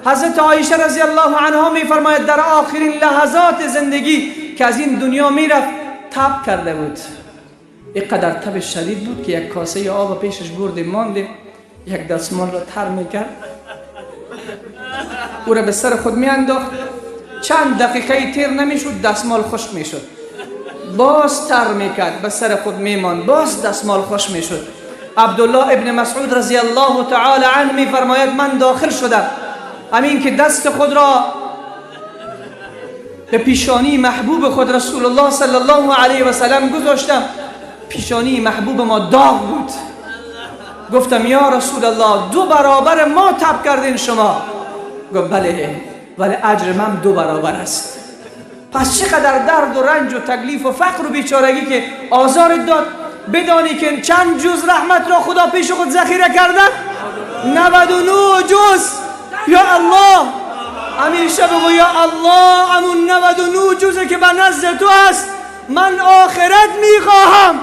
حضرت عایشه رضی الله عنها میفرماید در آخرین لحظات زندگی که از این دنیا میرفت تب کرده بود. اینقدر تب شدید بود که یک کاسه آب پیشش بردیم ماندیم، یک دستمال را تر میکرد، او را به سر خود میانداخت، چند دقیقه تیر نمیشد دستمال خشک میشد، باز تر میکرد به سر خود میماند، باز دستمال خشک میشد. عبدالله ابن مسعود رضی الله تعالی عنه میفرماید من داخل شدم، همین که دست خود را به پیشانی محبوب خود رسول الله صلی الله علیه و سلم گذاشتم، پیشانی محبوب ما داغ بود. گفتم یا رسول الله 2 برابر ما تب کردین شما. گفت بله، ولی اجر من 2 برابر است. پس چقدر درد و رنج و تکلیف و فقر و بیچارگی که آزار داد، بدانی که چند جز رحمت را خدا پیش خود ذخیره کرده؟ 99 جز. یا الله، همیشه بگو یا الله، همون 99 جزه که به نزد تو هست من آخرت میخواهم.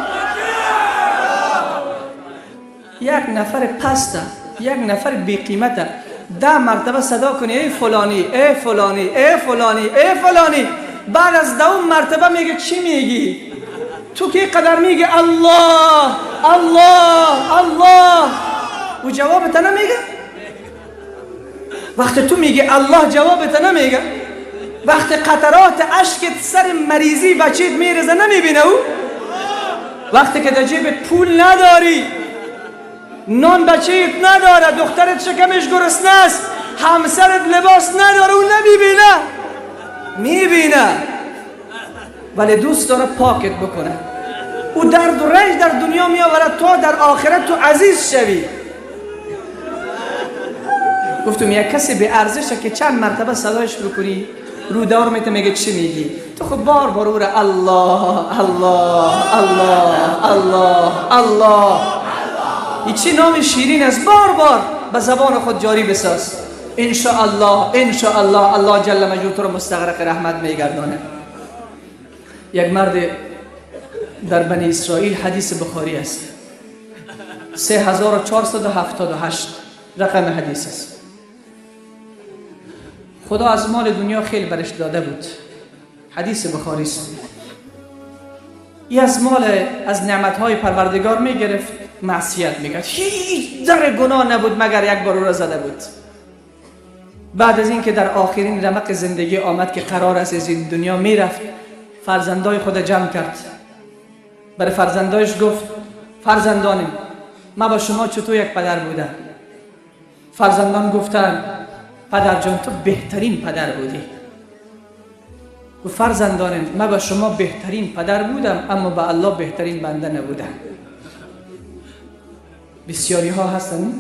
یک نفر پسته، یک نفر بی قیمته، 10 مرتبه صدا کنی ای فلانی، ای فلانی، ای فلانی، ای فلانی، بعد از 10 مرتبه میگه چی میگی؟ تو که قدر میگه الله الله الله، و جوابت نمیگه؟ وقتی تو میگه الله جوابت نمیگه؟ وقتی قطرات اشکت سر مریضی بچیت میرزه نمیبینه او؟ وقتی که در جیبت پول نداری، نان بچه‌ت نداره، دخترت شکمش گرسنه است، همسرت لباس نداره، او نمیبینه؟ میبینه، ولی دوست داره پاکت بکنه. او درد و رنج در دنیا میآورد تا در آخرت تو عزیز شوی. گفتم یک کسی به ارزشه که چند مرتبه صدایش بکنی رو دار میته میگه چی میگی؟ تو خب بار بار او را الله الله الله الله الله، چی نام شیرین است، بار بار به زبان خود جاری بساز. انشاءالله انشاءالله الله جل مجدوه تو رو مستغرق رحمت میگردانه. یک مرد در بنی اسرائیل، حدیث بخاری است، 3478 رقم حدیث است. خدا از مال دنیا خیلی برش داده بود، حدیث بخاری است. ای از مال، از نعمتهای پروردگار میگرفت، معصیت میکرد، هیچ در گناه نبود مگر یک بار او را زده بود. بعد از اینکه در آخرین رمق زندگی آمد که قرار است از این دنیا میرفت، فرزندای خود جمع کرد، برای فرزندایش گفت فرزندانم، من با شما چطور یک پدر بودم؟ فرزندان گفتند پدر جان تو بهترین پدر بودی. گفت فرزندانم من با شما بهترین پدر بودم، اما با الله بهترین بنده نبودم. بسیاری ها هستن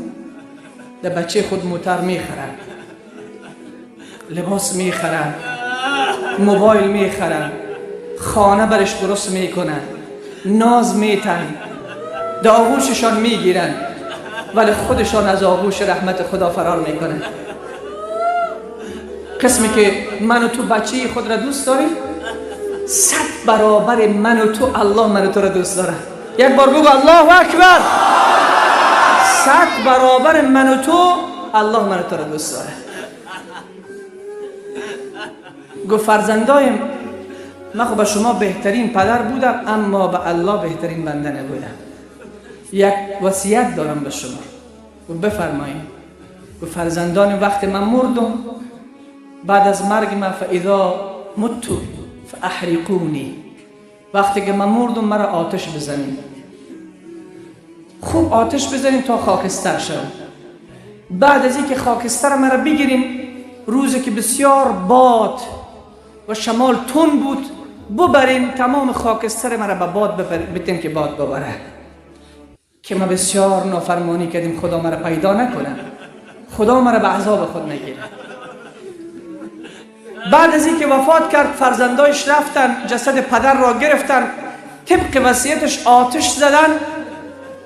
در بچه خود موتر میخرن، لباس میخرن، موبایل میخرن، خانه برش درست میکنن، ناز میتن، در آغوششان میگیرن، ولی خودشان از آغوش رحمت خدا فرار میکنن. قسمی که من و تو بچه خود را دوست داریم، 100 برابر من و تو الله من و تو را دوست داره. یک بار بگو الله اکبر. 100 برابر من و تو الله من و تو را دوست داره. گفت فرزندایم من خب به شما بهترین پدر بودم، اما به الله بهترین بنده نبودم. یک وصیت دارم به شما. گفت بفرمایید. گفت فرزندان وقت من مردم، بعد از مرگ من فاذا مت فاحرقونی، وقتی که من مردم مرا آتش بزنید، خوب آتش بزنیم تا خاکستر شد. بعد از اینکه خاکستر مرا بگیریم، روزی که بسیار باد و شمال تند بود، ببریم تمام خاکستر مرا به باد بتیم که باد ببره، که ما بسیار نافرمانی کردیم، خدا مرا پیدا نکنه، خدا مرا به عذاب خود نگیره. بعد از اینکه وفات کرد، فرزندایش رفتن جسد پدر را گرفتن، طبق وصیتش آتش زدن،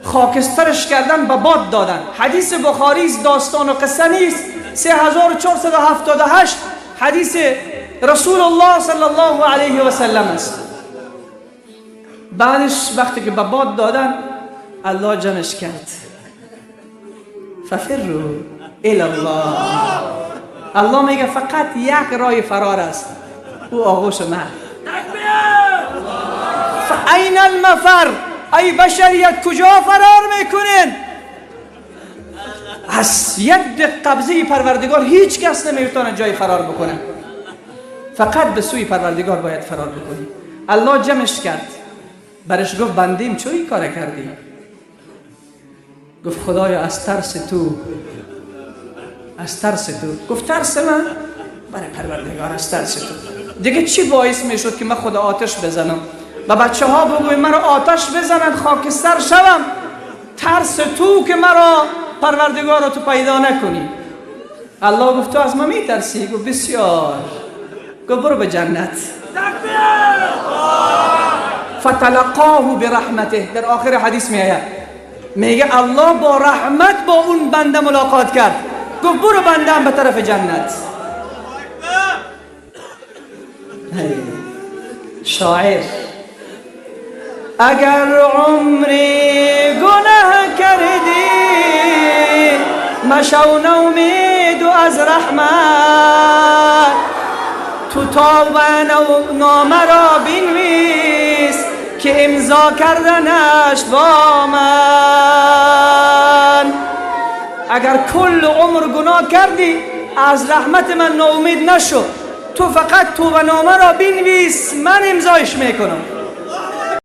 خاکسترش کردن، به باد دادن. حدیث بخاری است، داستان و قصه نیست. 3478 حدیث رسول الله صلی الله علیه و سلم است. بعدش وقتی که به باد دادن، الله جمعش کرد. ففروا الی الله. الله میگه فقط یک راه فرار است، او آغوش من. فاین المفر؟ ای بشریت کجا فرار میکنین؟ از ید قبضه پروردگار هیچ کس نمیتونه جای فرار بکنه، فقط به سوی پروردگار باید فرار بکنی. الله جمعش کرد، برش گفت بندیم چون این کار کردی؟ گفت خدایا از ترس تو، از ترس تو. گفت ترس من؟ برای پروردگار از ترس تو. دیگه چی باعث میشد که من خدا آتش بزنم و بچه ها بگویم مرا آتش بزنند خاکستر شوم؟ ترس تو که مرا پروردگار رو تو پیدا نکنی. الله گفت تو از من میترسی؟ گفت بسیار. گفت برو به جنت. فتلقاه برحمته. در آخر حدیث میآید، میگه الله با رحمت با اون بنده ملاقات کرد، گفت برو بنده هم به طرف جنت. شاعر اگر عمری گناه کردی مشو نومید از رحمت، تو توبه نامه را بنویس که امضا کردنش با من. اگر کل عمر گناه کردی از رحمت من ناامید نشو، تو فقط توبه نامه را بنویس، من امضایش میکنم.